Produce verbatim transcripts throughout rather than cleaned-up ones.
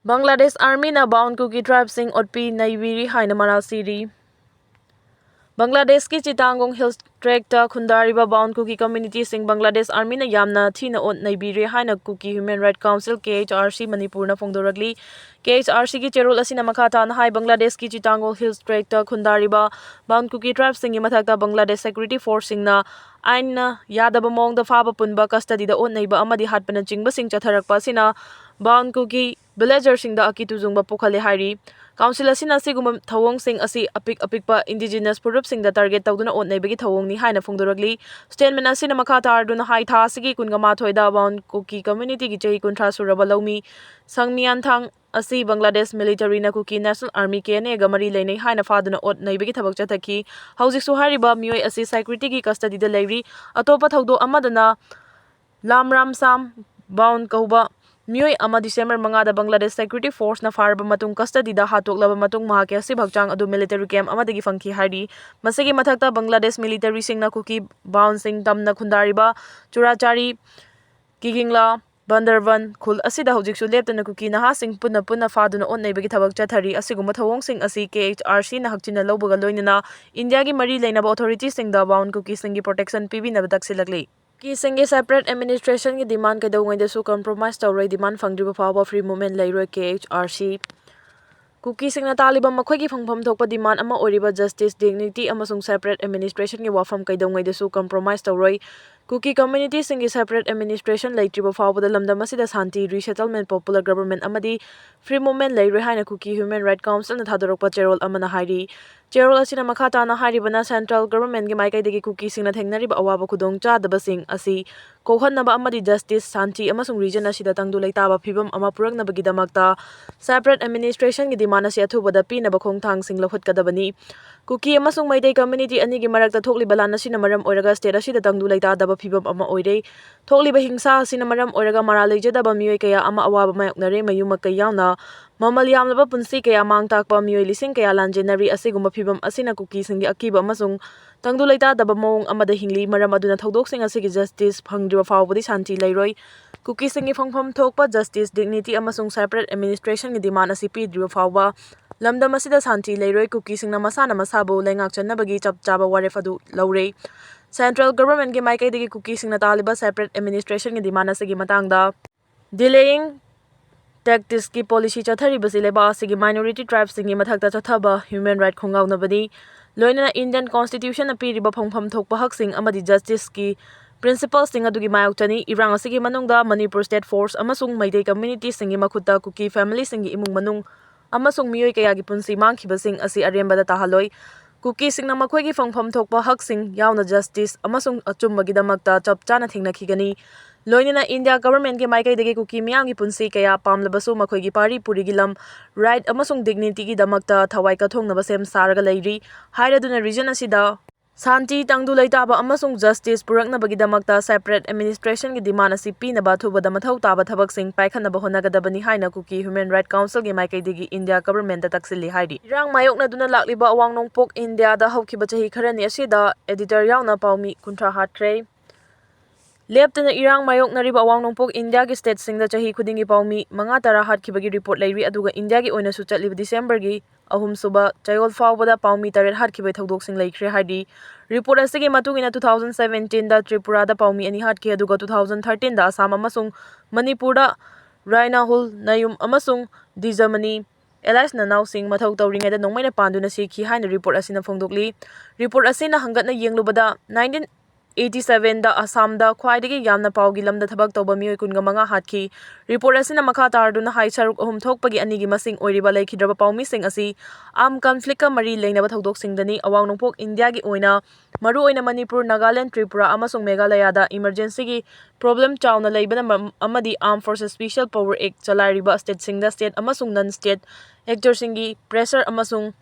Bangladesh ꯑꯥꯔꯃꯤꯅ bound ꯀꯨꯀꯤ ꯇ꯭ꯔꯥꯏꯕꯁꯤꯡ ꯑꯣꯠꯄꯤ ꯅꯩꯕꯤꯔꯤ ꯍꯥꯏꯅ ꯃꯔꯥꯜ ꯁꯤꯔꯤ꯫ ꯕꯪꯒ꯭ꯂꯥꯗꯦꯁꯀꯤ ꯆꯤꯇꯥꯡꯒꯣꯡ ꯍꯤꯜꯁ ꯇ꯭ꯔꯦꯛꯇ ꯈꯨꯟꯗꯥꯔꯤꯕ ꯕꯥꯎꯟ ꯀꯨꯀꯤ ꯀꯝꯃ꯭ꯌꯨꯅꯤꯇꯤꯁꯤꯡ ꯕꯪꯒ꯭ꯂꯥꯗꯦꯁ ꯑꯥꯔꯃꯤꯅ ꯌꯥꯝꯅ ꯊꯤꯅ ꯑꯣꯠ ꯅꯩꯕꯤꯔꯦ ꯍꯥꯏꯅ ꯀꯨꯀꯤ ꯍ꯭ꯌꯨꯃꯦꯟ ꯔꯥꯏꯠ ꯀꯥꯎꯟꯁꯤꯜ, ꯀꯦ ꯑꯩꯆ ꯑꯥꯔ ꯁꯤ, ꯃꯅꯤꯄꯨꯔꯅ ꯐꯣꯡꯗꯣꯔꯛꯂꯤ꯫ ꯀꯦ ꯑꯩꯆ ꯑꯥꯔ ꯁꯤꯒꯤ ꯆꯦꯔꯣꯜ ꯑꯁꯤꯅ ꯃꯈꯥ ꯇꯥꯅ ꯍꯥꯏ, ꯕꯪꯒ꯭ꯂꯥꯗꯦꯁꯀꯤ ꯆꯤꯇꯥꯡꯒꯣꯡ ꯍꯤꯜꯁ ꯇ꯭ꯔꯦꯛꯇ ꯈꯨꯟꯗꯥꯔꯤꯕ ꯕꯥꯎꯟ ꯀꯨꯀꯤ ꯇ꯭ꯔꯥꯏꯕꯁꯤꯡꯒꯤ ꯃꯊꯛꯇ ꯕꯪꯒ꯭ꯂꯥꯗꯦꯁ ꯁꯦꯀ꯭ꯌꯨꯔꯤꯇꯤ ꯐꯣꯔꯁꯁꯤꯡꯅ ꯑꯥꯏꯟꯅ ꯌꯥꯗꯕ ꯃꯑꯣꯡꯗ ꯐꯥꯕ ꯄꯨꯟꯕ, ꯀꯁꯇꯗꯤꯗ ꯑꯣꯠ ꯅꯩꯕ ꯑꯃꯗꯤ ꯍꯥꯠꯄꯅꯆꯤꯡꯕꯁꯤꯡ ꯆꯠꯊꯔꯛꯄ ꯑꯁꯤꯅ ꯕꯥꯎꯟ ꯀꯨꯀꯤ ꯚꯤꯂꯦꯖꯔꯁꯤꯡꯗ ꯑꯀꯤ ꯇꯨꯖꯨꯡꯕ ꯄꯣꯛꯍꯜꯂꯦ ꯍꯥꯏꯔꯤ꯫ ꯀꯥꯎꯟꯁꯤꯜ ꯑꯁꯤꯅ ꯑꯁꯤꯒꯨꯝꯕ ꯊꯧꯑꯣꯡꯁꯤꯡ ꯑꯁꯤ ꯑꯄꯤꯛ ꯑꯄꯤꯛꯄ ꯏꯟꯗꯤꯖꯤꯅꯁ ꯐꯨꯔꯨꯞꯁꯤꯡꯗ ꯇꯥꯔꯒꯦꯠ ꯇꯧꯗꯨꯅ ꯑꯣꯠ ꯅꯩꯕꯒꯤ ꯊꯧꯑꯣꯡꯅꯤ ꯍꯥꯏꯅ ꯐꯣꯡꯗꯣꯔꯛꯂꯤ꯫ ꯁ꯭ꯇꯦꯠꯃꯦꯟ ꯑꯁꯤꯅ ꯃꯈꯥ ꯇꯥꯔꯗꯨꯅ ꯍꯥꯏ, ꯊꯥ ꯑꯁꯤꯒꯤ ꯀꯨꯟꯒ ꯃꯥꯊꯣꯏꯗ ꯕꯥꯎꯟ ꯀꯨꯀꯤ ꯀꯝꯃ꯭ꯌꯨꯅꯤꯇꯤꯒꯤ ꯆꯍꯤ ꯀꯨꯟꯊ꯭ꯔꯥ ꯁꯨꯔꯕ ꯂꯧꯃꯤ ꯁꯪꯃꯤꯌꯥꯟꯊꯥꯡ ꯑꯁꯤ ꯕꯪꯒ꯭ꯂꯥꯗꯦꯁ ꯃꯤꯂꯤꯇꯔꯤꯅ ꯀꯨꯀꯤ ꯅꯦꯁꯅꯦꯜ ꯑꯥꯔꯃꯤ, ꯀꯦ ꯑꯦꯟ ꯑꯦꯒ ꯃꯔꯤ ꯂꯩꯅꯩ ꯍꯥꯏꯅ ꯐꯥꯗꯨꯅ ꯑꯣꯠ ꯅꯩꯕꯒꯤ ꯊꯕꯛ ꯆꯠꯊꯈꯤ꯫ ꯍꯧꯖꯤꯛꯁꯨ ꯍꯥꯏꯔꯤꯕ ꯃꯤꯑꯣꯏ ꯑꯁꯤ ꯁꯦꯀ꯭ꯌꯨꯔꯤꯇꯤꯒꯤ ꯀꯁꯇꯗꯤꯗ ꯂꯩꯔꯤ꯫ ꯑꯇꯣꯞꯄ ꯊꯧꯗꯣꯛ ꯑꯃꯗꯅ ꯂꯥꯝꯔꯥꯝꯁꯥꯝ ꯕꯥꯎꯟ ꯀꯧꯕ ꯃꯤꯑꯣꯏ ꯑꯃ ꯗꯤꯁꯦꯝꯕꯔ ꯃꯉꯥꯗ ꯕꯪꯒ꯭ꯂꯥꯗꯦꯁ ꯁꯦꯀ꯭ꯌꯨꯔꯤꯇꯤ ꯐꯣꯔꯁꯅ ꯐꯥꯔꯕ ꯃꯇꯨꯡ ꯀꯁꯇꯗꯤꯗ ꯍꯥꯠꯇꯣꯛꯂꯕ ꯃꯇꯨꯡ ꯃꯍꯥꯛꯀꯤ ꯑꯁꯤꯕ ꯍꯛꯆꯥꯡ ꯑꯗꯨ ꯃꯤꯂꯤꯇꯔꯤ ꯀꯦꯝꯞ ꯑꯃꯗꯒꯤ ꯐꯪꯈꯤ ꯍꯥꯏꯔꯤ꯫ ꯃꯁꯤꯒꯤ ꯃꯊꯛꯇ ꯕꯪꯒ꯭ꯂꯥꯗꯦꯁ ꯃꯤꯂꯤꯇꯔꯤꯁꯤꯡꯅ ꯀꯨꯀꯤ ꯕꯥꯎꯟꯁꯤꯡ ꯇꯝꯅ ꯈꯨꯟꯗꯥꯔꯤꯕ ꯆꯨꯔꯥꯆꯥꯔꯤ ꯀꯤꯒꯤꯡꯂꯥ ꯕꯟꯗꯔꯕꯟ ꯈꯨꯜ ꯑꯁꯤꯗ ꯍꯧꯖꯤꯛꯁꯨ ꯂꯦꯞꯇꯅ ꯀꯨꯀꯤ ꯅꯍꯥꯁꯤꯡ ꯄꯨꯟꯅ ꯄꯨꯟꯅ ꯐꯥꯗꯨꯅ ꯑꯣꯠ ꯅꯩꯕꯒꯤ ꯊꯕꯛ ꯆꯠꯊꯔꯤ꯫ ꯑꯁꯤꯒꯨꯝꯕ ꯊꯧꯑꯣꯡꯁꯤꯡ ꯑꯁꯤ ꯀꯦ ꯑꯩꯆ ꯑꯥꯔ ꯁꯤꯅ ꯍꯛꯆꯤꯟꯅ ꯂꯧꯕꯒ ꯂꯣꯏꯅꯅ ꯏꯟꯗꯤꯌꯥꯒꯤ ꯃꯔꯤ ꯂꯩꯅꯕ ꯑꯣꯊꯣꯔꯤꯇꯤꯁꯤꯡꯗ ꯕꯥꯎꯟ ꯀꯨꯀꯤꯁꯤꯡꯒꯤ ꯄ꯭ꯔꯣꯇꯦꯛꯁꯟ ꯄꯤꯕꯤꯅꯕ ꯇꯛꯁꯤꯜꯂꯛꯂꯤ꯫ ꯀꯨꯀꯤꯁꯤꯡꯒꯤ ꯁꯦꯄꯔꯦꯠ ꯑꯦꯗꯃꯤꯅꯤꯁꯇ꯭ꯔꯦꯁꯟꯒꯤ ꯗꯤꯃꯥꯟ ꯀꯩꯗꯧꯉꯩꯗꯁꯨ ꯀꯝꯄ꯭ꯔꯣꯃꯥꯏꯖ ꯇꯧꯔꯣꯏ, ꯗꯤꯃꯥꯟ ꯐꯪꯗ꯭ꯔꯤꯕ ꯐꯥꯎꯕ ꯐ꯭ꯔꯤ ꯃꯨꯚꯃꯦꯟ ꯂꯩꯔꯣꯏ, ꯀꯦ ꯑꯩꯆ ꯑꯥꯔ ꯁꯤ꯫ ꯀꯨꯀꯤꯁꯤꯡꯅ ꯇꯥꯜꯂꯤꯕ ꯃꯈꯣꯏꯒꯤ ꯐꯪꯐꯝ ꯊꯣꯛꯄ ꯗꯤꯃꯥꯟ ꯑꯃ ꯑꯣꯏꯔꯤꯕ ꯖꯁꯇꯤꯁ, ꯗꯤꯒꯅꯤꯇꯤ ꯑꯃꯁꯨꯡ ꯁꯦꯄꯔꯦꯠ ꯑꯦꯗꯃꯤꯅꯤꯁꯇ꯭ꯔꯦꯁꯟꯒꯤ ꯋꯥꯐꯝ ꯀꯩꯗꯧꯉꯩꯗꯁꯨ ꯀꯝꯄ꯭ꯔꯣꯃꯥꯏꯖ ꯇꯧꯔꯣꯏ꯫ ꯀꯨꯀꯤ ꯀꯝꯃ꯭ꯌꯨꯅꯤꯇꯤꯁꯤꯡꯒꯤ ꯁꯦꯄꯔꯦꯠ ꯑꯦꯗꯃꯤꯅꯤꯁꯇ꯭ꯔꯦꯁꯟ ꯂꯩꯇ꯭ꯔꯤꯕ ꯐꯥꯎꯕꯗ ꯂꯝꯗꯝ ꯑꯁꯤꯗ ꯁꯥꯟꯇꯤ, ꯔꯤꯁꯦꯇꯜꯃꯦꯟ, ꯄꯣꯄꯨꯂꯔ ꯒꯕꯔꯟꯃꯦꯟ ꯑꯃꯗꯤ ꯐ꯭ꯔꯤ ꯃꯨꯚꯃꯦꯟ ꯂꯩꯔꯣꯏ ꯍꯥꯏꯅ ꯀꯨꯀꯤ ꯍ꯭ꯌꯨꯃꯦꯟ ꯔꯥꯏꯠ ꯀꯥꯎꯟꯁꯤꯜꯅ ꯊꯥꯗꯣꯔꯛꯄ ꯆꯦꯔꯣꯜ ꯑꯃꯅ ꯍꯥꯏꯔꯤ꯫ ꯆꯦꯔꯣꯜ ꯑꯁꯤꯅ ꯃꯈꯥ ꯇꯥꯅ ꯍꯥꯏꯔꯤꯕꯅ, ꯁꯦꯟꯇ꯭ꯔꯦꯜ ꯒꯕꯔꯟꯃꯦꯟꯒꯤ ꯃꯥꯏꯀꯩꯗꯒꯤ ꯀꯨꯀꯤꯁꯤꯡꯅ ꯊꯦꯡꯅꯔꯤꯕ ꯑꯋꯥꯕ ꯈꯨꯗꯣꯡꯆꯥꯗꯕꯁꯤꯡ ꯑꯁꯤ ꯀꯣꯛꯍꯟꯅꯕ ꯑꯃꯗꯤ ꯖꯁꯇꯤꯁ, ꯁꯥꯟꯇꯤ ꯑꯃꯁꯨꯡ ꯔꯤꯖꯟ ꯑꯁꯤꯗ ꯇꯪꯗꯨ ꯂꯩꯇꯥꯕ ꯐꯤꯕꯝ ꯑꯃ ꯄꯨꯔꯛꯅꯕꯒꯤꯗꯃꯛꯇ ꯁꯦꯄꯔꯦꯠ ꯑꯦꯗꯃꯤꯅꯤꯁꯇ꯭ꯔꯦꯁꯟꯒꯤ ꯗꯤꯃꯥꯟ ꯑꯁꯤ ꯑꯊꯨꯕꯗ ꯄꯤꯅꯕ ꯈꯣꯡꯊꯥꯡꯁꯤꯡ ꯂꯧꯈꯠꯀꯗꯕꯅꯤ꯫ ꯀꯨꯀꯤ ꯑꯃꯁꯨꯡ ꯃꯩꯇꯩ ꯀꯝꯃ꯭ꯌꯨꯅꯤꯇꯤ ꯑꯅꯤꯒꯤ ꯃꯔꯛꯇ ꯊꯣꯛꯂꯤꯕ ꯂꯥꯟ ꯑꯁꯤꯅ ꯃꯔꯝ ꯑꯣꯏꯔꯒ ꯁ꯭ꯇꯦꯠ ꯑꯁꯤꯗ ꯇꯪꯗꯨ ꯂꯩꯇꯥꯗꯕ ꯐꯤꯕꯝ ꯑꯃ ꯑꯣꯏꯔꯦ꯫ ꯊꯣꯛꯂꯤꯕ ꯍꯤꯡꯁꯥ ꯑꯁꯤꯅ ꯃꯔꯝ ꯑꯣꯏꯔꯒ ꯃꯔꯥꯜ ꯂꯩꯖꯗꯕ ꯃꯤꯑꯣꯏ ꯀꯌꯥ ꯑꯃ ꯑꯋꯥꯕ ꯃꯥꯌꯣꯛꯅꯔꯦ, ꯃꯌꯨꯝ ꯃꯀꯩ ꯌꯥꯎꯅ ꯃꯃꯜ ꯌꯥꯝꯂꯕ ꯄꯨꯟꯁꯤ ꯀꯌꯥ ꯃꯥꯡ ꯇꯥꯛꯄ ꯃꯤꯑꯣꯏ ꯂꯤꯁꯤꯡ ꯀꯌꯥ ꯂꯥꯟꯖꯦꯟꯅꯔꯤ꯫ ꯑꯁꯤꯒꯨꯝꯕ ꯐꯤꯕꯝ ꯑꯁꯤꯅ ꯀꯨꯀꯤꯁꯤꯡꯒꯤ ꯑꯀꯤꯕ ꯑꯃꯁꯨꯡ ꯇꯪꯗꯨ ꯂꯩꯇꯥꯗꯕ ꯃꯑꯣꯡ ꯑꯃꯗ ꯍꯤꯡꯂꯤ꯫ ꯃꯔꯝ ꯑꯗꯨꯅ ꯊꯧꯗꯣꯛꯁꯤꯡ ꯑꯁꯤꯒꯤ ꯖꯁꯇꯤꯁ ꯐꯪꯗ꯭ꯔꯤꯕ ꯐꯥꯎꯕꯗꯤ ꯁꯥꯟꯇꯤ ꯂꯩꯔꯣꯏ꯫ ꯀꯨꯀꯤꯁꯤꯡꯒꯤ ꯐꯪꯐꯝ ꯊꯣꯛꯄ justice, dignity ꯑꯃꯁꯨꯡ separate administrationꯒꯤ demand ꯑꯁꯤ ꯄꯤꯗ꯭ꯔꯤꯕ ꯐꯥꯎꯕ ꯂꯝꯗꯝ ꯑꯁꯤꯗ ꯁꯥꯟꯇꯤ ꯂꯩꯔꯣꯏ꯫ ꯀꯨꯀꯤꯁꯤꯡꯅ ꯃꯁꯥꯅ ꯃꯁꯥꯕꯨ ꯂꯩꯉꯥꯛꯆꯅꯕꯒꯤ ꯆꯞ ꯆꯥꯕ ꯋꯥꯔꯦꯞ ꯑꯗꯨ ꯂꯧꯔꯦ꯫ Central governmentꯀꯤ ꯃꯥꯏꯀꯩꯗꯒꯤ ꯀꯨꯀꯤꯁꯤꯡꯅ ꯇꯥꯜꯂꯤꯕ separate administrationꯒꯤ demand ꯑꯁꯤꯒꯤ ꯃꯇꯥꯡꯗ delaying tacticsꯀꯤ policy ꯆꯠꯊꯔꯤꯕꯁꯤ ꯂꯩꯕꯥꯛ ꯑꯁꯤꯒꯤ minority tribeꯁꯤꯡꯒꯤ ꯃꯊꯛꯇ ꯆꯠꯊꯕ human right ꯈꯣꯡꯒꯥꯎꯅꯕꯅꯤ꯫ ꯂꯣꯏꯅꯅ Indian constitutionꯅ ꯄꯤꯔꯤꯕ ꯐꯪꯐꯝ ꯊꯣꯛꯄ ꯍꯛꯁꯤꯡ ꯑꯃꯗꯤ justiceꯀꯤ principleꯁꯤꯡ ꯑꯗꯨꯒꯤ ꯃꯥꯌꯣꯛꯇꯅꯤ꯫ ꯏꯔꯥꯡ ꯑꯁꯤꯒꯤ ꯃꯅꯨꯡꯗ ꯃꯅꯤꯄꯨꯔ state force ꯑꯃꯁꯨꯡ ꯃꯩꯇꯩ communityꯁꯤꯡꯒꯤ ꯃꯈꯨꯠꯇ ꯀꯨꯀꯤ familyꯁꯤꯡꯒꯤ ꯏꯃꯨꯡ ꯃꯅꯨꯡ ꯑꯃꯁꯨꯡ ꯃꯤꯑꯣꯏ ꯀꯌꯥꯒꯤ ꯄꯨꯟꯁꯤ ꯃꯥꯡꯈꯤꯕꯁꯤꯡ ꯑꯁꯤ ꯑꯔꯦꯝꯕꯗ ꯇꯥꯍꯜꯂꯣꯏ꯫ ꯀꯨꯀꯤꯁꯤꯡꯅ ꯃꯈꯣꯏꯒꯤ ꯐꯪꯐꯝ ꯊꯣꯛꯄ ꯍꯛꯁꯤꯡ ꯌꯥꯎꯅ justice ꯑꯃꯁꯨꯡ ꯑꯆꯨꯝꯕꯒꯤꯗꯃꯛꯇ ꯆꯞ ꯆꯥꯅ ꯊꯦꯡꯅꯈꯤꯒꯅꯤ꯫ ꯂꯣꯏꯅꯅ India governmentꯀꯤ ꯃꯥꯏꯀꯩꯗꯒꯤ ꯀꯨꯀꯤ ꯃꯤꯌꯥꯝꯒꯤ ꯄꯨꯟꯁꯤ ꯀꯌꯥ ꯄꯥꯝꯂꯕꯁꯨ ꯃꯈꯣꯏꯒꯤ ꯄꯥꯔꯤ ꯄꯨꯔꯤꯒꯤ ꯂꯝ, right ꯑꯃꯁꯨꯡ dignityꯒꯤꯗꯃꯛꯇ ꯊꯋꯥꯏ ꯀꯠꯊꯣꯛꯅꯕ ꯁꯦꯝ ꯁꯥꯔꯒ ꯂꯩꯔꯤ ꯍꯥꯏꯔꯗꯨꯅ region ꯑꯁꯤꯗ ꯁꯥꯟꯇꯤ, ꯇꯪꯗꯨ ꯂꯩꯇꯥꯕ ꯑꯃꯁꯨꯡ justice ꯄꯨꯔꯛꯅꯕꯒꯤꯗꯃꯛꯇ separate administrationꯒꯤ demand ꯑꯁꯤ ꯄꯤꯅꯕ ꯑꯊꯨꯕꯗ ꯃꯊꯧ ꯇꯥꯕ ꯊꯕꯛꯁꯤꯡ ꯄꯥꯏꯈꯠꯅꯕ ꯍꯣꯠꯅꯒꯗꯕꯅꯤ ꯍꯥꯏꯅ ꯀꯨꯀꯤ human right councilꯒꯤ ꯃꯥꯏꯀꯩꯗꯒꯤ India governmentꯇ ꯇꯛꯁꯤꯜꯂꯤ ꯍꯥꯏꯔꯤ꯫ ꯏꯔꯥꯡ ꯃꯥꯌꯣꯛꯅꯗꯨꯅ ꯂꯥꯛꯂꯤꯕ ꯑꯋꯥꯡ ꯅꯣꯡꯄꯣꯛ Indiaꯗ ꯍꯧꯈꯤꯕ ꯆꯍꯤ ꯈꯔꯅꯤ ꯑꯁꯤꯗ editor ꯌꯥꯎꯅ ꯄꯥꯎꯃꯤ ꯀꯨꯟꯊ꯭ꯔꯥ ꯍꯥꯠꯈ꯭ꯔꯦ꯫ ꯂꯦꯞꯇꯅ ꯏꯔꯥꯡ ꯃꯥꯌꯣꯛꯅꯔꯤꯕ ꯑꯋꯥꯡ ꯅꯣꯡꯄꯣꯛ Indiaꯒꯤ stateꯁꯤꯡꯗ ꯆꯍꯤ ꯈꯨꯗꯤꯡꯒꯤ ꯄꯥꯎꯃꯤ ꯃꯉꯥ ꯇꯔꯥ ꯍꯥꯠꯈꯤꯕꯒꯤ report ꯂꯩꯔꯤ, ꯑꯗꯨꯒ Indiaꯒꯤ ꯑꯣꯏꯅꯁꯨ ꯆꯠꯂꯤꯕ Decemberꯒꯤ ꯑꯍꯨꯝꯁꯨꯕ ꯆꯌꯣꯜ ꯐꯥꯎꯕꯗ ꯄꯥꯎꯃꯤ ꯇꯔꯦꯠ ꯍꯥꯠꯈꯤꯕꯒꯤ ꯊꯧꯗꯣꯛꯁꯤꯡ ꯂꯩꯈ꯭ꯔꯦ ꯍꯥꯏꯔꯤ꯫ Report ꯑꯁꯤꯒꯤ ꯃꯇꯨꯡ ꯏꯟꯅ, two thousand seventeenꯗ ꯇ꯭ꯔꯤꯄꯨꯔꯥꯗ ꯄꯥꯎꯃꯤ ꯑꯅꯤ ꯍꯥꯠꯈꯤ, ꯑꯗꯨꯒ two thousand thirteenꯗ ꯑꯁꯥꯝ ꯑꯃꯁꯨꯡ ꯃꯅꯤꯄꯨꯔꯗ ꯔꯥꯏꯅꯥꯍꯨꯜ, ꯅꯌꯨꯝ ꯑꯃꯁꯨꯡ ꯗꯤꯖꯃꯅꯤ ꯑꯦꯂꯥꯏꯁ ꯅꯅꯥꯎꯁꯤꯡ ꯃꯊꯧ ꯇꯧꯔꯤꯉꯩꯗ ꯅꯣꯡꯃꯩꯅ ꯄꯥꯟꯗꯨꯅ ꯁꯤꯈꯤ ꯍꯥꯏꯅ report ꯑꯁꯤꯅ ꯐꯣꯡꯗꯣꯛꯂꯤ꯫ Report ꯑꯁꯤꯅ ꯍꯪꯒꯠꯅ ꯌꯦꯡꯂꯨꯕꯗ, nineteen eighty sevenꯗ ꯑꯁꯥꯝꯗ ꯈ꯭ꯋꯥꯏꯗꯒꯤ ꯌꯥꯝꯅ ꯄꯥꯎꯒꯤ ꯂꯝꯗ ꯊꯕꯛ ꯇꯧꯕ ꯃꯤꯑꯣꯏ ꯀꯨꯟꯒ ꯃꯉꯥ ꯍꯥꯠꯈꯤ꯫ Report ꯑꯁꯤꯅ ꯃꯈꯥ ꯇꯥꯔꯗꯨꯅ ꯍꯥꯏ, ꯁꯔꯨꯛ ꯑꯍꯨꯝ ꯊꯣꯛꯄꯒꯤ ꯑꯅꯤꯒꯤ ꯃꯁꯤꯡ ꯑꯣꯏꯔꯤꯕ ꯂꯩꯈꯤꯗ꯭ꯔꯕ ꯄꯥꯎꯃꯤꯁꯤꯡ ꯑꯁꯤ armed conflictꯀ ꯃꯔꯤ ꯂꯩꯅꯕ ꯊꯧꯗꯣꯛꯁꯤꯡꯗꯅꯤ꯫ ꯑꯋꯥꯡ ꯅꯣꯡꯄꯣꯛ Indiaꯒꯤ ꯑꯣꯏꯅ ꯃꯔꯨꯑꯣꯏꯅ ꯃꯅꯤꯄꯨꯔ, ꯅꯥꯒꯥꯂꯦꯟ, ꯇ꯭ꯔꯤꯄꯨꯔꯥ ꯑꯃꯁꯨꯡ ꯃꯦꯘꯥꯂꯌꯥꯗ emergencyꯒꯤ problem ꯆꯥꯎꯅ ꯂꯩꯕꯅ ꯃꯔꯝ ꯑꯃꯗꯤ Armed Forces Special Power Act ꯆꯂꯥꯏꯔꯤꯕ stateꯁꯤꯡꯗ state ꯑꯃꯁꯨꯡ non state actorꯁꯤꯡꯒꯤ pressure ꯑꯃꯁꯨꯡ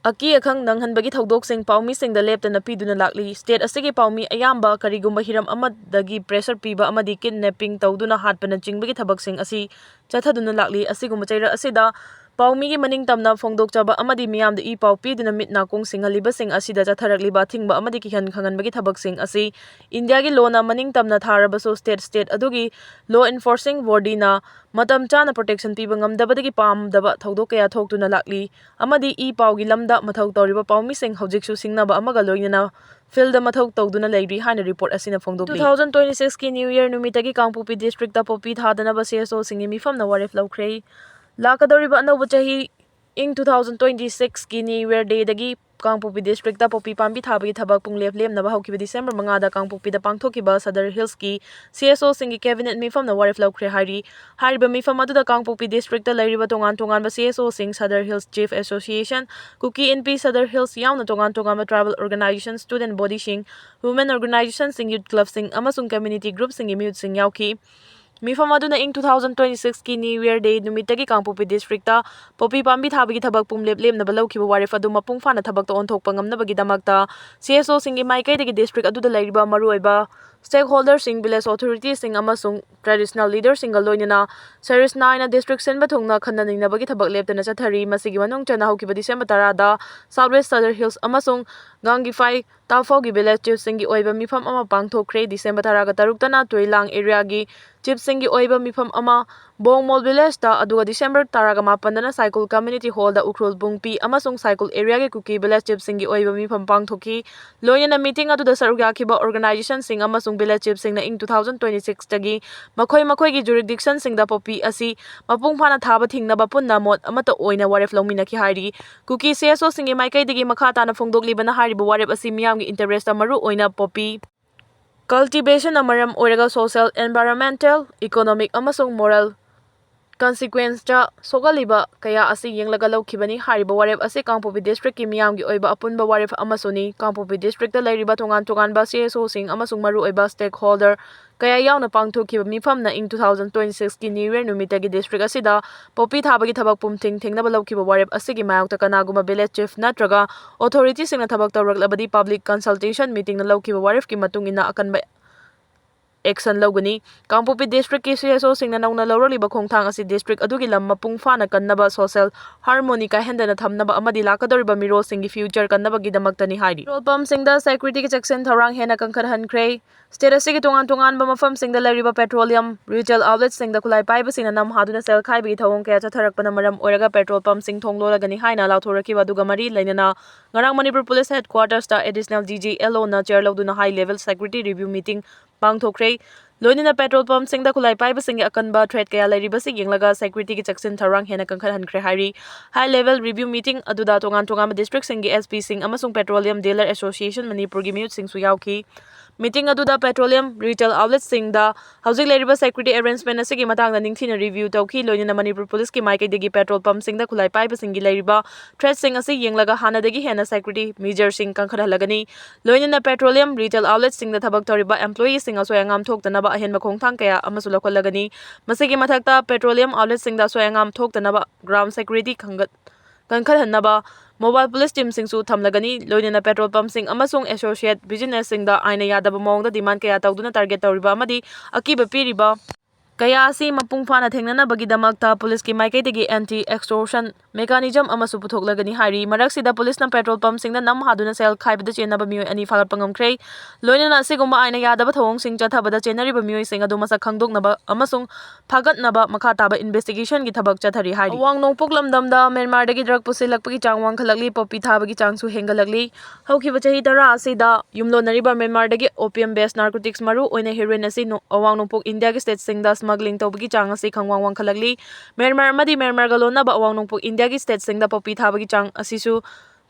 ꯑꯀꯤ ꯑꯈꯪ ꯅꯪꯍꯟꯕꯒꯤ ꯊꯧꯗꯣꯛꯁꯤꯡ ꯄꯥꯎꯃꯤꯁꯤꯡꯗ ꯂꯦꯞꯇꯅ ꯄꯤꯗꯨꯅ ꯂꯥꯛꯂꯤ꯫ State ꯑꯁꯤꯒꯤ ꯄꯥꯎꯃꯤ ꯑꯌꯥꯝꯕ ꯀꯔꯤꯒꯨꯝꯕ ꯍꯤꯔꯝ ꯑꯃꯗꯒꯤ pressure ꯄꯤꯕ ꯑꯃꯗꯤ kidnapping ꯇꯧꯗꯨꯅ ꯍꯥꯠꯄꯅꯆꯤꯡꯕꯒꯤ ꯊꯕꯛꯁꯤꯡ ꯑꯁꯤ ꯆꯠꯊꯗꯨꯅ ꯂꯥꯛꯂꯤ꯫ ꯑꯁꯤꯒꯨꯝꯕ ꯆꯩꯔꯛ ꯑꯁꯤꯗ ꯄꯥꯎꯃꯤꯒꯤ ꯃꯅꯤꯡ ꯇꯝꯅ ꯐꯣꯡꯗꯣꯛꯆꯕ ꯑꯃꯗꯤ ꯃꯤꯌꯥꯝꯗ ꯏ ꯄꯥꯎ ꯄꯤꯗꯨꯅ ꯃꯤꯠ ꯅꯥꯀꯣꯡ ꯁꯤꯡꯍꯜꯂꯤꯕꯁꯤꯡ ꯑꯁꯤꯗ ꯆꯠꯊꯔꯛꯂꯤꯕ ꯑꯊꯤꯡꯕ ꯑꯃꯗꯤ ꯀꯤꯍꯟ ꯈꯪꯍꯟꯕꯒꯤ ꯊꯕꯛꯁꯤꯡ ꯑꯁꯤ ꯏꯟꯗꯤꯌꯥꯒꯤ ꯂꯣꯅ ꯃꯅꯤꯡ ꯇꯝꯅ ꯊꯥꯔꯕꯁꯨ state state ꯑꯗꯨꯒꯤ law enforcing bodyꯅ ꯃꯇꯝ ꯆꯥꯅ protection ꯄꯤꯕ ꯉꯝꯗꯕꯗꯒꯤ ꯄꯥꯝꯗꯕ ꯊꯧꯗꯣꯛ ꯀꯌꯥ ꯊꯣꯛꯇꯨꯅ ꯂꯥꯛꯂꯤ ꯑꯃꯗꯤ ꯏ ꯄꯥꯎꯒꯤ ꯂꯝꯗ ꯃꯊꯧ ꯇꯧꯔꯤꯕ ꯄꯥꯎꯃꯤꯁꯤꯡ ꯍꯧꯖꯤꯛꯁꯨ ꯁꯤꯡꯅꯕ ꯑꯃꯒ ꯂꯣꯏꯅꯅ fieldꯗ ꯃꯊꯧ ꯇꯧꯗꯨꯅ ꯂꯩꯔꯤ ꯍꯥꯏꯅ report ꯑꯁꯤꯅ ꯐꯣꯡꯗꯣꯛꯂꯤ꯫ Two thousand twenty sixꯀꯤ New Year ꯅꯨꯃꯤꯠꯇꯒꯤ ꯀꯥꯡꯄꯣꯛꯄꯤ districtꯇ poppy ꯊꯥꯗꯅꯕ CSOꯁꯤꯡꯒꯤ ꯃꯤꯐꯝꯅ ꯋꯥꯔꯦꯞ ꯂꯧꯈ꯭ꯔꯦ꯫ ꯂꯥꯛꯀꯗꯧꯔꯤꯕ ꯑꯅꯧꯕ ꯆꯍꯤ ꯏꯪ two thousand twenty sixꯀꯤ New Year Dayꯗꯒꯤ ꯀꯥꯡꯄꯣꯛꯄꯤ districtꯇ poppy ꯄꯥꯝꯕꯤ ꯊꯥꯕꯒꯤ ꯊꯕꯛ ꯄꯨꯡꯂꯦꯞ ꯂꯦꯞꯅꯕ ꯍꯧꯈꯤꯕ December ꯃꯉꯥꯗ ꯀꯥꯡꯄꯣꯛꯄꯤꯗ ꯄꯥꯡꯊꯣꯛꯈꯤꯕ Sadar Hillsꯀꯤ CSOꯁꯤꯡꯒꯤ cabinet ꯃꯤꯐꯝꯅ ꯋꯥꯔꯦꯞ ꯂꯧꯈ꯭ꯔꯦ ꯍꯥꯏꯔꯤ꯫ ꯍꯥꯏꯔꯤꯕ ꯃꯤꯐꯝ ꯑꯗꯨꯗ ꯀꯥꯡꯄꯣꯛꯄꯤ districtꯇ ꯂꯩꯔꯤꯕ ꯇꯣꯉꯥꯟ ꯇꯣꯉꯥꯟꯕ CSOꯁꯤꯡ, Sadar Hills Chief Association, Kuki Inpi Sadar Hills ꯌꯥꯎꯅ ꯇꯣꯉꯥꯟ ꯇꯣꯉꯥꯟꯕ tribal organization, student bodyꯁꯤꯡ, women organizationꯁꯤꯡ, youth clubꯁꯤꯡ ꯑꯃꯁꯨꯡ community groupꯁꯤꯡꯒꯤ ꯃꯤꯍꯨꯠꯁꯤꯡ ꯌꯥꯎꯈꯤ꯫ ꯃꯤꯐꯝ ꯑꯗꯨꯅ ꯏꯪ two thousand twenty sixꯀꯤ New Year Day ꯅꯨꯃꯤꯠꯇꯒꯤ ꯀꯥꯡꯄꯣꯛꯄꯤ districtꯇ poppy ꯄꯥꯝꯕꯤ ꯊꯥꯕꯒꯤ ꯊꯕꯛ ꯄꯨꯡꯂꯦꯞ ꯂꯦꯞꯅꯕ ꯂꯧꯈꯤꯕ ꯋꯥꯔꯦꯞ ꯑꯗꯨ ꯃꯄꯨꯡ ꯐꯥꯅ ꯊꯕꯛꯇ ꯑꯣꯟꯊꯣꯛꯄ ꯉꯝꯅꯕꯒꯤꯗꯃꯛꯇ CSOꯁꯤꯡꯒꯤ ꯃꯥꯏꯀꯩꯗꯒꯤ district ꯑꯗꯨꯗ ꯂꯩꯔꯤꯕ ꯃꯔꯨꯑꯣꯏꯕ stakeholderꯁꯤꯡ, village authorityꯁꯤꯡ ꯑꯃꯁꯨꯡ traditional leaderꯁꯤꯡꯒ ꯂꯣꯏꯅꯅ ꯁꯔꯤꯁ ꯅꯥꯏꯅ district ꯁꯤꯟꯕ ꯊꯨꯡꯅ ꯈꯟꯅ ꯅꯩꯅꯕꯒꯤ ꯊꯕꯛ ꯂꯦꯞꯇꯅ ꯆꯠꯊꯔꯤ꯫ ꯃꯁꯤꯒꯤ ꯃꯅꯨꯡ ꯆꯟꯅ ꯍꯧꯈꯤꯕ December ꯇꯔꯥꯗ South West Sadar Hills ꯑꯃꯁꯨꯡ ꯒꯥꯡꯒꯤꯐꯥꯏ ꯇꯥꯐꯥꯎꯒꯤ village chiefꯁꯤꯡꯒꯤ ꯑꯣꯏꯕ ꯃꯤꯐꯝ ꯑꯃ ꯄꯥꯡꯊꯣꯛꯈ꯭ꯔꯦ꯫ December ꯇꯔꯥꯒ ꯇꯔꯨꯛꯇꯅ ꯇꯨꯏꯂꯥꯡ areaꯒꯤ chiefꯁꯤꯡꯒꯤ ꯑꯣꯏꯕ ꯃꯤꯐꯝ ꯑꯃ ꯕꯣꯡꯃꯣꯜ villageꯇ, ꯑꯗꯨꯒ December ꯇꯔꯥꯒ ꯃꯥꯄꯟꯗꯅ ꯁꯥꯏꯀꯨꯜ community hallꯗ ꯎꯈ꯭ꯔꯨꯜ ꯕꯨꯡꯄꯤ ꯑꯃꯁꯨꯡ ꯁꯥꯏꯀꯨꯜ areaꯒꯤ ꯀꯨꯀꯤ village chiefꯁꯤꯡꯒꯤ ꯑꯣꯏꯕ ꯃꯤꯐꯝ ꯄꯥꯡꯊꯣꯛꯈꯤ꯫ ꯂꯣꯏꯅꯅ meeting ꯑꯗꯨꯗ ꯁꯔꯨꯛ ꯌꯥꯈꯤꯕ organizationꯁꯤꯡ ꯑꯃꯁꯨꯡ village chiefꯁꯤꯡꯅ ꯏꯪ two thousand twenty sixꯇꯒꯤ ꯃꯈꯣꯏ ꯃꯈꯣꯏꯒꯤ jurisdictionꯁꯤꯡꯗ poppy ꯑꯁꯤ ꯃꯄꯨꯡ ꯐꯥꯅ ꯊꯥꯕ ꯊꯤꯡꯅꯕ ꯄꯨꯟꯅ ꯃꯣꯠ ꯑꯃꯠꯇ ꯑꯣꯏꯅ ꯋꯥꯔꯦꯞ ꯂꯧꯃꯤꯟꯅꯈꯤ ꯍꯥꯏꯔꯤ꯫ ꯀꯨꯀꯤ CSOꯁꯤꯡꯒꯤ ꯃꯥꯏꯀꯩꯗꯒꯤ ꯃꯈꯥ ꯇꯥꯅ ꯐꯣꯡꯗꯣꯛꯂꯤꯕꯅ ꯍꯥꯏꯔꯤꯕ ꯋꯥꯔꯦꯞ ꯑꯁꯤ ꯃꯤꯌꯥꯝꯒꯤ interestꯇ ꯃꯔꯨ ꯑꯣꯏꯅ poppy cultivationꯅ ꯃꯔꯝ ꯑꯣꯏꯔꯒ social, environmental, economic ꯑꯃꯁꯨꯡ moral consequenceꯇ ꯁꯣꯛꯍꯜꯂꯤꯕ ꯀꯌꯥ ꯑꯁꯤ ꯌꯦꯡꯂꯒ ꯂꯧꯈꯤꯕꯅꯤ꯫ ꯍꯥꯏꯔꯤꯕ ꯋꯥꯔꯦꯞ ꯑꯁꯤ ꯀꯥꯡꯄꯣꯛꯄꯤ districtꯀꯤ ꯃꯤꯌꯥꯝꯒꯤ ꯑꯣꯏꯕ ꯑꯄꯨꯟꯕ ꯋꯥꯔꯦꯞ ꯑꯃꯁꯨꯅꯤ꯫ ꯀꯥꯡꯄꯣꯛꯄꯤ districtꯇ ꯂꯩꯔꯤꯕ ꯇꯣꯉꯥꯟ ꯇꯣꯉꯥꯟꯕ CSOꯁꯤꯡ ꯑꯃꯁꯨꯡ ꯃꯔꯨꯑꯣꯏꯕ stakeholder ꯀꯌꯥ ꯌꯥꯎꯅ ꯄꯥꯡꯊꯣꯛꯈꯤꯕ ꯃꯤꯐꯝꯅ ꯏꯪ two thousand twenty sixꯀꯤ New Year ꯅꯨꯃꯤꯠꯇꯒꯤ district ꯑꯁꯤꯗ poppy ꯊꯥꯕꯒꯤ ꯊꯕꯛ ꯄꯨꯝꯊꯤꯡ ꯊꯤꯡꯅꯕ ꯂꯧꯈꯤꯕ ꯋꯥꯔꯦꯞ ꯑꯁꯤꯒꯤ ꯃꯥꯌꯣꯛꯇ ꯀꯅꯥꯒꯨꯝꯕ village chief ꯅꯠꯇ꯭ꯔꯒ authorityꯁꯤꯡꯅ ꯊꯕꯛ ꯇꯧꯔꯛꯂꯕꯗꯤ public consultation meetingꯅ ꯂꯧꯈꯤꯕ ꯋꯥꯔꯦꯞꯀꯤ ꯃꯇꯨꯡ ꯏꯟꯅ ꯑꯀꯟꯕ ꯑꯦꯛꯁꯟ ꯂꯧꯒꯅꯤ꯫ ꯀꯥꯡꯄꯣꯛꯄꯤ ꯗꯤꯁꯇ꯭ꯔꯤꯛꯀꯤ ꯁꯤ ꯑꯦꯁ ꯑꯣꯁꯤꯡꯅ ꯅꯧꯅ ꯂꯧꯔꯛꯂꯤꯕ ꯈꯣꯡꯊꯥꯡ ꯑꯁꯤ ꯗꯤꯁꯇ꯭ꯔꯤꯛ ꯑꯗꯨꯒꯤ ꯂꯝ ꯃꯄꯨꯡ ꯐꯥꯅ ꯀꯟꯅꯕ, ꯁꯣꯁꯦꯜ ꯍꯥꯔꯃꯣꯅꯤ ꯀꯥꯏꯍꯟꯗꯅ ꯊꯝꯅꯕ ꯑꯃꯗꯤ ꯂꯥꯛꯀꯗꯧꯔꯤꯕ ꯃꯤꯔꯣꯜꯁꯤꯡꯒꯤ ꯐ꯭ꯌꯨꯆꯔ ꯀꯟꯅꯕꯒꯤꯗꯃꯛꯇꯅꯤ ꯍꯥꯏꯔꯤ꯫ ꯄꯦꯇ꯭ꯔꯣꯜ ꯄꯝꯁꯤꯡꯗ ꯁꯦꯀ꯭ꯌꯨꯔꯤꯇꯤꯒꯤ ꯆꯦꯛꯁꯤꯟ ꯊꯧꯔꯥꯡ ꯍꯦꯟꯅ ꯀꯟꯈꯠꯍꯟꯈ꯭ꯔꯦ꯫ ꯁ꯭ꯇꯦꯠ ꯑꯁꯤꯒꯤ ꯇꯣꯉꯥꯟ ꯇꯣꯉꯥꯟꯕ ꯃꯐꯝꯁꯤꯡꯗ ꯂꯩꯔꯤꯕ ꯄꯦꯇ꯭ꯔꯣꯂꯤꯌꯝ ꯔꯤꯇꯦꯜ ꯑꯥꯎꯠꯂꯦꯠꯁꯤꯡꯗ ꯈꯨꯠꯂꯥꯏ ꯄꯥꯏꯕꯁꯤꯡꯅ ꯅꯝ ꯍꯥꯗꯨꯅ ꯁꯦꯜ ꯈꯥꯏꯕꯒꯤ ꯊꯧꯑꯣꯡ ꯀꯌꯥ ꯆꯠꯊꯔꯛꯄꯅ ꯃꯔꯝ ꯑꯣꯏꯔꯒ ꯄꯦꯇ꯭ꯔꯣꯜ ꯄꯝꯁꯤꯡ ꯊꯣꯡ ꯂꯣꯜꯂꯒꯅꯤ ꯍꯥꯏꯅ ꯂꯥꯎꯊꯣꯔꯛꯈꯤꯕ ꯑꯗꯨꯒ ꯃꯔꯤ ꯂꯩꯅꯅ ꯉꯔꯥꯡ Manipur police ꯍꯦꯗꯀ꯭ꯋꯥꯔꯇꯔꯁꯇ additional D G L ꯑꯣꯅ ꯆꯦꯌꯔ ꯂꯧꯗꯨꯅ ꯍꯥꯏ ꯂꯦꯚꯦꯜ ꯁꯦꯀ꯭ꯌꯨꯔꯤꯇꯤ ꯔꯤꯚ꯭ꯌꯨ ꯃꯤꯇꯤꯡ ꯄꯥꯡꯊꯣꯛꯈ꯭ꯔꯦ꯫ ꯂꯣꯏꯅꯅ ꯄꯦꯇ꯭ꯔꯣꯜ ꯄꯝꯁꯤꯡꯗ ꯈꯨꯠꯂꯥꯏ ꯄꯥꯏꯕꯁꯤꯡꯒꯤ ꯑꯀꯟꯕ ꯊ꯭ꯔꯦꯠ ꯀꯌꯥ ꯂꯩꯔꯤꯕꯁꯤ ꯌꯦꯡꯂꯒ ꯁꯦꯀ꯭ꯌꯨꯔꯤꯇꯤꯒꯤ ꯆꯦꯛꯁꯤꯟ ꯊꯧꯔꯥꯡ ꯍꯦꯟꯅ ꯀꯟꯈꯠꯍꯟꯈ꯭ꯔꯦ ꯍꯥꯏꯔꯤ꯫ ꯍꯥꯏ ꯂꯦꯚꯦꯜ ꯔꯤꯚ꯭ꯌꯨ ꯃꯤꯇꯤꯡ ꯑꯗꯨꯗ ꯇꯣꯉꯥꯟ ꯇꯣꯉꯥꯟꯕ ꯗꯤꯁꯇ꯭ꯔꯤꯛꯁꯤꯡꯒꯤ ꯑꯦꯁ ꯄꯤꯁꯤꯡ ꯑꯃꯁꯨꯡ ꯄꯦꯇ꯭ꯔꯣꯂꯤꯌꯝ ꯗꯤꯂꯔ ꯑꯦꯁꯣꯁꯤꯌꯦꯁꯟ ꯃꯅꯤꯄꯨꯔꯒꯤ ꯃꯤꯍꯨꯠꯁꯤꯡꯁꯨ ꯌꯥꯎꯈꯤ꯫ ꯃꯤꯇꯤꯡ ꯑꯗꯨꯗ ꯄꯦꯇ꯭ꯔꯣꯂꯤꯌꯝ ꯔꯤꯇꯦꯜ ꯑꯥꯎꯠꯂꯦꯠꯁꯤꯡꯗ ꯍꯧꯖꯤꯛ ꯂꯩꯔꯤꯕ ꯁꯦꯀ꯭ꯌꯨꯔꯤꯇꯤ ꯑꯦꯔꯦꯟꯖꯃꯦꯟ ꯑꯁꯤꯒꯤ ꯃꯇꯥꯡꯗ ꯅꯤꯡꯊꯤꯅ ꯔꯤꯚ꯭ꯌꯨ ꯇꯧꯈꯤ꯫ ꯂꯣꯏꯅꯅ ꯃꯅꯤꯄꯨꯔ ꯄꯨꯂꯤꯁꯀꯤ ꯃꯥꯏꯀꯩꯗꯒꯤ ꯄꯦꯇ꯭ꯔꯣꯜ ꯄꯝꯁꯤꯡꯗ ꯈꯨꯠꯂꯥꯏ ꯄꯥꯏꯕꯁꯤꯡꯒꯤ ꯂꯩꯔꯤꯕ ꯊ꯭ꯔꯦꯠꯁꯤꯡ ꯑꯁꯤ ꯌꯦꯡꯂꯒ ꯍꯥꯟꯅꯗꯒꯤ ꯍꯦꯟꯅ ꯁꯦꯀ꯭ꯌꯨꯔꯤꯇꯤ ꯃꯤꯖꯔꯁꯤꯡ ꯀꯟꯈꯠꯍꯜꯂꯒꯅꯤ꯫ ꯂꯣꯏꯅꯅ ꯄꯦꯇ꯭ꯔꯣꯂꯤꯌꯝ ꯔꯤꯇꯦꯜ ꯑꯥꯎꯠꯂꯦꯠꯁꯤꯡꯗ ꯊꯕꯛ ꯇꯧꯔꯤꯕ ꯑꯦꯝꯄ꯭ꯂꯣꯌꯤꯁꯤꯡ ꯑꯁꯣꯏ ꯑꯉꯥꯝ ꯊꯣꯛꯇꯅꯕ ꯑꯍꯦꯟꯕ ꯈꯣꯡꯊꯥꯡ ꯀꯌꯥ ꯑꯃꯁꯨ ꯂꯧꯈꯠꯂꯒꯅꯤ꯫ ꯃꯁꯤꯒꯤ ꯃꯊꯛꯇ ꯄꯦꯇ꯭ꯔꯣꯂꯤꯌꯝ ꯑꯥꯎꯠꯂꯦꯠꯁꯤꯡꯗ ꯑꯁꯣꯏ ꯑꯉꯥꯝ ꯊꯣꯛꯇꯅꯕ ꯒ꯭ꯔꯥꯎꯟ ꯁꯦꯀ꯭ꯌꯨꯔꯤꯇꯤ ꯈꯪꯒꯠ-, ꯀꯟꯈꯠꯍꯟꯅꯕ ꯃꯣꯕꯥꯏꯜ ꯄꯨꯂꯤꯁ ꯇꯤꯝꯁꯤꯡꯁꯨ ꯊꯝꯂꯒꯅꯤ꯫ ꯂꯣꯏꯅꯅ ꯄꯦꯇ꯭ꯔꯣꯜ ꯄꯝꯁꯤꯡ ꯑꯃꯁꯨꯡ ꯑꯦꯁꯣꯁꯤꯌꯦꯠ ꯕꯤꯖꯤꯅꯦꯁꯁꯤꯡꯗ ꯑꯥꯏꯟꯅ ꯌꯥꯗꯕ ꯃꯑꯣꯡꯗ ꯗꯤꯃꯥꯟ ꯀꯌꯥ ꯇꯧꯗꯨꯅ ꯇꯥꯔꯒꯦꯠ ꯇꯧꯔꯤꯕ ꯑꯃꯗꯤ ꯑꯀꯤꯕ ꯄꯤꯔꯤꯕ ꯀꯌꯥ ꯑꯁꯤ ꯃꯄꯨꯡ ꯐꯥꯅ ꯊꯦꯡꯅꯅꯕꯒꯤꯗꯃꯛꯇ ꯄꯨꯂꯤꯁꯀꯤ ꯃꯥꯏꯀꯩꯗꯒꯤ ꯑꯦꯟꯇꯤ ꯑꯦꯛꯁꯇꯣꯔꯁꯟ ꯃꯦꯀꯥꯅꯤꯖꯝ ꯑꯃꯁꯨ ꯄꯨꯊꯣꯛꯂꯒꯅꯤ ꯍꯥꯏꯔꯤ꯫ ꯃꯔꯛꯁꯤꯗ ꯄꯨꯂꯤꯁꯅ ꯄꯦꯇ꯭ꯔꯣꯜ ꯄꯝꯁꯤꯡꯗ ꯅꯝ ꯍꯥꯗꯨꯅ ꯁꯦꯜ ꯈꯥꯏꯕꯗ ꯆꯦꯟꯅꯕ ꯃꯤꯑꯣꯏ ꯑꯅꯤ ꯐꯥꯒꯠꯄ ꯉꯝꯈ꯭ꯔꯦ꯫ ꯂꯣꯏꯅꯅ ꯑꯁꯤꯒꯨꯝꯕ ꯑꯥꯏꯟꯅ ꯌꯥꯗꯕ ꯊꯧꯑꯣꯡꯁꯤꯡ ꯆꯠꯊꯕꯗ ꯆꯦꯟꯅꯔꯤꯕ ꯃꯤꯑꯣꯏꯁꯤꯡ ꯑꯗꯨ ꯃꯁꯛ ꯈꯪꯗꯣꯛꯅꯕ ꯑꯃꯁꯨꯡ ꯐꯥꯒꯠꯅꯕ ꯃꯈꯥ ꯇꯥꯕ ꯏꯟꯚꯦꯁꯇꯤꯒꯦꯁꯟꯒꯤ ꯊꯕꯛ ꯆꯠꯊꯔꯤ ꯍꯥꯏꯔꯤ꯫ ꯑꯋꯥꯡ ꯅꯣꯡꯄꯣꯛ ꯂꯝꯗꯝꯗ ꯃ꯭ꯌꯥꯟꯃꯥꯔꯗꯒꯤ ꯗ꯭ꯔꯒ ꯄꯨꯁꯤꯜꯂꯛꯄꯒꯤ ꯆꯥꯡ ꯋꯥꯡꯈꯠꯂꯛꯂꯤ, ꯄꯣꯄꯤ ꯊꯥꯕꯒꯤ ꯆꯥꯡꯁꯨ ꯍꯦꯟꯒꯠꯂꯛꯂꯤ꯫ ꯍꯧꯈꯤꯕ ꯆꯍꯤ ꯇꯔꯥ ꯑꯁꯤꯗ ꯌꯨꯝꯂꯣꯟꯅꯔꯤꯕ ꯃ꯭ꯌꯥꯟꯃꯥꯔꯗꯒꯤ opium based narcotics, ꯃꯔꯨ ꯑꯣꯏꯅ heroin ꯑꯁꯤ ꯅꯣ-, ꯑꯋꯥꯡ ꯅꯣꯡꯄꯣꯛ ꯏꯟꯗꯤꯌꯥꯒꯤ ꯁ꯭ꯇꯦꯠꯁꯤꯡꯗ smuggling ꯇꯧꯕꯒꯤ ꯆꯥꯡ ꯑꯁꯤ ꯈꯪꯋꯥꯡ ꯋꯥꯡꯈꯠꯂꯛꯂꯤ꯫ ꯃ꯭ꯌꯥꯟꯃꯥꯔ ꯑꯃꯗꯤ ꯃ꯭ꯌꯥꯟꯃꯥꯔꯒ ꯂꯣꯟꯅꯕ ꯑꯋꯥꯡ ꯅꯣꯡꯄꯣꯛ ꯏꯟꯗꯤꯌꯥꯒꯤ ꯁ꯭ꯇꯦꯠꯁꯤꯡꯗ ꯄꯣꯄꯤ ꯊꯥꯕꯒꯤ ꯆꯥꯡ ꯑꯁꯤꯁꯨ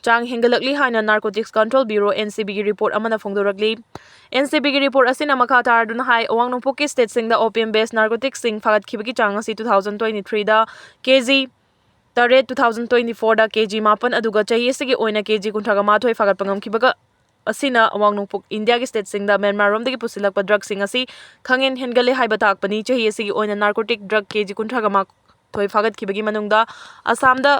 ꯆꯥꯡ ꯍꯦꯟꯒꯠꯂꯛꯂꯤ ꯍꯥꯏꯅ Narcotics Control Bureau, N C B ꯒꯤ ꯔꯤꯄꯣꯔꯠ ꯑꯃꯅ ꯐꯣꯡꯗꯣꯔꯛꯂꯤ꯫ N C B ꯒꯤ ꯔꯤꯄꯣꯔꯠ ꯑꯁꯤꯅ ꯃꯈꯥ ꯇꯥꯔꯗꯨꯅ ꯍꯥꯏ, ꯑꯋꯥꯡ ꯅꯣꯡꯄꯣꯛꯀꯤ ꯁ꯭ꯇꯦꯠꯁꯤꯡꯗ opium based narcotics ꯁꯤꯡ ꯐꯥꯒꯠꯈꯤꯕꯒꯤ ꯆꯥꯡ ꯑꯁꯤ two thousand twenty three ꯗ ꯀꯦ ꯖꯤ ꯇꯔꯦꯠ, two thousand twenty four ꯗ ꯀꯦ ꯖꯤ ꯃꯥꯄꯟ, ꯑꯗꯨꯒ ꯆꯍꯤ ꯑꯁꯤꯒꯤ ꯑꯣꯏꯅ ꯀꯦ ꯖꯤ ꯀꯨꯟꯊ꯭ꯔꯥꯒ ꯃꯥꯊꯣꯏ ꯐꯥꯒꯠꯄ ꯉꯝꯈꯤꯕꯒ ꯑꯁꯤꯅ ꯑꯋꯥꯡ ꯅꯣꯡꯄꯣꯛ ꯏꯟꯗꯤꯌꯥꯒꯤ ꯁ꯭ꯇꯦꯠꯁꯤꯡꯗ ꯃ꯭ꯌꯥꯟꯃꯥꯔꯔꯣꯝꯗꯒꯤ ꯄꯨꯁꯤꯜꯂꯛꯄ ꯗ꯭ꯔꯒꯁꯤꯡ ꯑꯁꯤ ꯈꯪꯍꯦꯟ ꯍꯦꯟꯒꯠꯂꯦ ꯍꯥꯏꯕ ꯇꯥꯛꯄꯅꯤ꯫ ꯆꯍꯤ ꯑꯁꯤꯒꯤ ꯑꯣꯏꯅ narcotic ꯗ꯭ꯔꯒ ꯀꯦ ꯖꯤ ꯀꯨꯟꯊ꯭ꯔꯥꯒ ꯃꯥꯊꯣꯏ ꯐꯥꯒꯠꯈꯤꯕꯒꯤ ꯃꯅꯨꯡꯗ ꯑꯁꯥꯝꯗ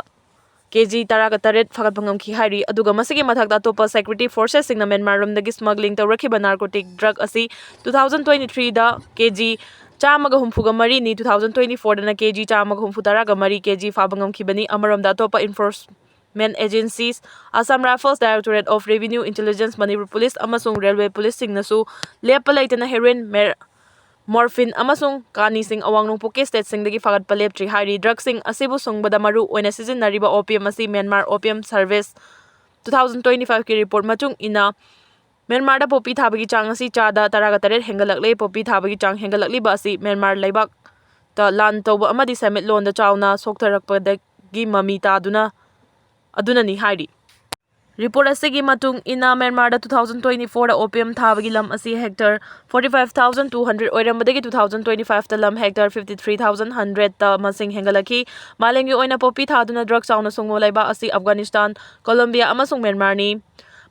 ꯀꯦ ꯖꯤ ꯇꯔꯥꯒ ꯇꯔꯦꯠ ꯐꯥꯒꯠꯄ ꯉꯝꯈꯤ ꯍꯥꯏꯔꯤ꯫ ꯑꯗꯨꯒ ꯃꯁꯤꯒꯤ ꯃꯊꯛꯇ ꯑꯇꯣꯞꯄ security forcesꯁꯤꯡꯅ ꯃ꯭ꯌꯥꯟꯃꯥꯔ ꯂꯣꯝꯗꯒꯤ smuggling ꯇꯧꯔꯛꯈꯤꯕ narcotic drug ꯑꯁꯤ two thousand twenty-threeꯗ ꯀꯦ ꯖꯤ ꯆꯥꯝꯃꯒ ꯍꯨꯝꯐꯨꯒ ꯃꯔꯤꯅꯤ, two thousand twenty-fourꯗꯅ ꯀꯦ ꯖꯤ ꯆꯥꯝꯃꯒ ꯍꯨꯝꯐꯨ ꯇꯔꯥꯒ ꯃꯔꯤ ꯀꯦ ꯖꯤ ꯐꯥꯕ ꯉꯝꯈꯤꯕꯅꯤ꯫ ꯑꯃꯔꯣꯝꯗ ꯑꯇꯣꯞꯄ enforcement agencies, Assam Rifles, Directorate of Revenue Intelligence, Manipur Police ꯑꯃꯁꯨꯡ Railway Policeꯁꯤꯡꯅꯁꯨ ꯂꯦꯞꯄ ꯂꯩꯇꯅ heroin, mer-, morphine ꯑꯃꯁꯨꯡ ꯀꯥꯅꯤꯁꯤꯡ ꯑꯋꯥꯡ ꯅꯣꯡꯄꯣꯛꯀꯤ stateꯁꯤꯡꯗꯒꯤ ꯐꯥꯒꯠꯄ ꯂꯦꯞꯇ꯭ꯔꯤ ꯍꯥꯏꯔꯤ꯫ Drugꯁꯤꯡ ꯑꯁꯤꯕꯨ ꯁꯨꯡꯕꯗ ꯃꯔꯨ ꯑꯣꯏꯅ ꯁꯤꯖꯤꯟꯅꯔꯤꯕ opium ꯑꯁꯤ Myanmar Opium Survey two thousand twenty-fiveꯀꯤ report ꯃꯇꯨꯡ ꯏꯟꯅ ꯃ꯭ꯌꯥꯟꯃꯥꯔꯗ poppy ꯊꯥꯕꯒꯤ ꯆꯥꯡ ꯑꯁꯤ ꯆꯥꯗ ꯇꯔꯥꯒ ꯇꯔꯦꯠ ꯍꯦꯟꯒꯠꯂꯛꯂꯦ꯫ Poppy ꯊꯥꯕꯒꯤ ꯆꯥꯡ ꯍꯦꯟꯒꯠꯂꯛꯂꯤꯕ ꯑꯁꯤ ꯃ꯭ꯌꯥꯟꯃꯥꯔ ꯂꯩꯕꯥꯛꯇ ꯂꯥꯟ ꯇꯧꯕ ꯑꯃꯗꯤ ꯁꯦꯟꯃꯤꯠꯂꯣꯟꯗ ꯆꯥꯎꯅ ꯁꯣꯛꯊꯔꯛꯄꯗꯒꯤ ꯃꯃꯤ ꯇꯥꯗꯨꯅ ꯑꯗꯨꯅꯅꯤ ꯍꯥꯏꯔꯤ꯫ Report ꯑꯁꯤꯒꯤ ꯃꯇꯨꯡ ꯏꯟꯅ ꯃ꯭ꯌꯥꯟꯃꯥꯔꯗ two thousand twenty-fourꯗ opium ꯊꯥꯕꯒꯤ ꯂꯝ ꯑꯁꯤ hectare forty-five thousand two hundred ꯑꯣꯏꯔꯝꯕꯗꯒꯤ two thousand twenty-fiveꯇ ꯂꯝ hectare fifty-three thousand hundredꯇ ꯃꯁꯤꯡ ꯍꯦꯟꯒꯠꯂꯛꯈꯤ꯫ ꯃꯥꯂꯦꯝꯒꯤ ꯑꯣꯏꯅ poppy ꯊꯥꯗꯨꯅ drug ꯆꯥꯎꯅ ꯁꯨꯡꯕ ꯂꯩꯕꯥꯛ ꯑꯁꯤ Afghanistan, Colombia ꯑꯃꯁꯨꯡ ꯃ꯭ꯌꯥꯟꯃꯥꯔꯅꯤ꯫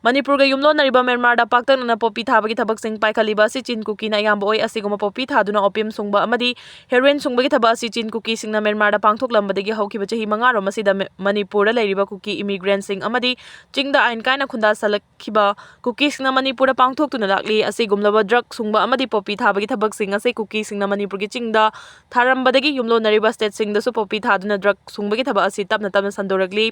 ꯃꯅꯤꯄꯨꯔꯒ ꯌꯨꯝꯂꯣꯟꯅꯔꯤꯕ ꯃ꯭ꯌꯥꯟꯃꯥꯔꯗ ꯄꯥꯛꯇꯛꯅꯅ poppy ꯊꯥꯕꯒꯤ ꯊꯕꯛꯁꯤꯡ ꯄꯥꯏꯈꯠꯂꯤꯕ ꯑꯁꯤ ꯆꯤꯟ ꯀꯨꯀꯤꯅ ꯑꯌꯥꯝꯕ ꯑꯣꯏ꯫ ꯑꯁꯤꯒꯨꯝꯕ poppy ꯊꯥꯗꯨꯅ opium ꯁꯨꯡꯕ ꯑꯃꯗꯤ heroin ꯁꯨꯡꯕꯒꯤ ꯊꯕꯛ ꯑꯁꯤ ꯆꯤꯟ ꯀꯨꯀꯤꯁꯤꯡꯅ ꯃ꯭ꯌꯥꯟꯃꯥꯔꯗ ꯄꯥꯡꯊꯣꯛꯂꯝꯕꯗꯒꯤ ꯍꯧꯈꯤꯕ ꯆꯍꯤ ꯃꯉꯥꯔꯣꯝ ꯑꯁꯤꯗ ꯃ-, ꯃꯅꯤꯄꯨꯔꯗ ꯂꯩꯔꯤꯕ ꯀꯨꯀꯤ immigrantꯁꯤꯡ ꯑꯃꯗꯤ ꯆꯤꯡꯗ ꯑꯥꯏꯟ ꯀꯥꯏꯅ ꯈꯨꯟꯗꯥ ꯁꯜꯂꯛꯈꯤꯕ ꯀꯨꯀꯤꯁꯤꯡꯅ ꯃꯅꯤꯄꯨꯔꯗ ꯄꯥꯡꯊꯣꯛꯇꯨꯅ ꯂꯥꯛꯂꯤ꯫ ꯑꯁꯤꯒꯨꯝꯂꯕ drug ꯁꯨꯡꯕ ꯑꯃꯗꯤ poppy ꯊꯥꯕꯒꯤ ꯊꯕꯛꯁꯤꯡ ꯑꯁꯤ ꯀꯨꯀꯤꯁꯤꯡꯅ ꯃꯅꯤꯄꯨꯔꯒꯤ ꯆꯤꯡꯗ ꯊꯥꯔꯝꯕꯗꯒꯤ ꯌꯨꯝꯂꯣꯟꯅꯔꯤꯕ stateꯁꯤꯡꯗꯁꯨ poppy ꯊꯥꯗꯨꯅ drug ꯁꯨꯡꯕꯒꯤ ꯊꯕꯛ ꯑꯁꯤ ꯇꯞꯅ ꯇꯞꯅ ꯁꯟꯗꯣꯔꯛꯂꯤ꯫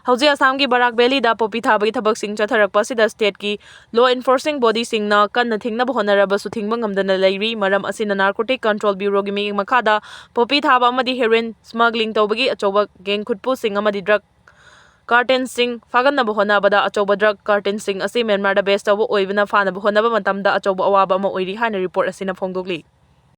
ꯍꯧꯖꯤꯛ ꯑꯁꯥꯝꯒꯤ ꯕꯔꯥꯛ valleyꯗ poppy ꯊꯥꯕꯒꯤ ꯊꯕꯛꯁꯤꯡ ꯆꯠꯊꯔꯛꯄ ꯑꯁꯤꯗ stateꯀꯤ law enforcing bodyꯁꯤꯡꯅ ꯀꯟꯅ ꯊꯤꯡꯅꯕ ꯍꯣꯠꯅꯔꯕꯁꯨ ꯊꯤꯡꯕ ꯉꯝꯗꯅ ꯂꯩꯔꯤ꯫ ꯃꯔꯝ ꯑꯁꯤꯅ Narcotic Control Bureauꯒꯤ ꯃꯤꯠꯌꯦꯡ ꯃꯈꯥꯗ poppy ꯊꯥꯕ ꯑꯃꯗꯤ heroin smuggling ꯇꯧꯕꯒꯤ ꯑꯆꯧꯕ gang ꯈꯨꯠꯄꯨꯁꯤꯡ ꯑꯃꯗꯤ drug cartelꯁꯤꯡ ꯐꯥꯒꯠꯅꯕ ꯍꯣꯠꯅꯕꯗ ꯑꯆꯧꯕ drug cartelꯁꯤꯡ ꯑꯁꯤ ꯃ꯭ꯌꯥꯟꯃꯥꯔꯗ base ꯇꯧꯕ ꯑꯣꯏꯕꯅ ꯐꯥꯅꯕ ꯍꯣꯠꯅꯕ ꯃꯇꯝꯗ ꯑꯆꯧꯕ ꯑꯋꯥꯕ ꯑꯃ ꯑꯣꯏꯔꯤ ꯍꯥꯏꯅ report ꯑꯁꯤꯅ ꯐꯣꯡꯗꯣꯛꯂꯤ꯫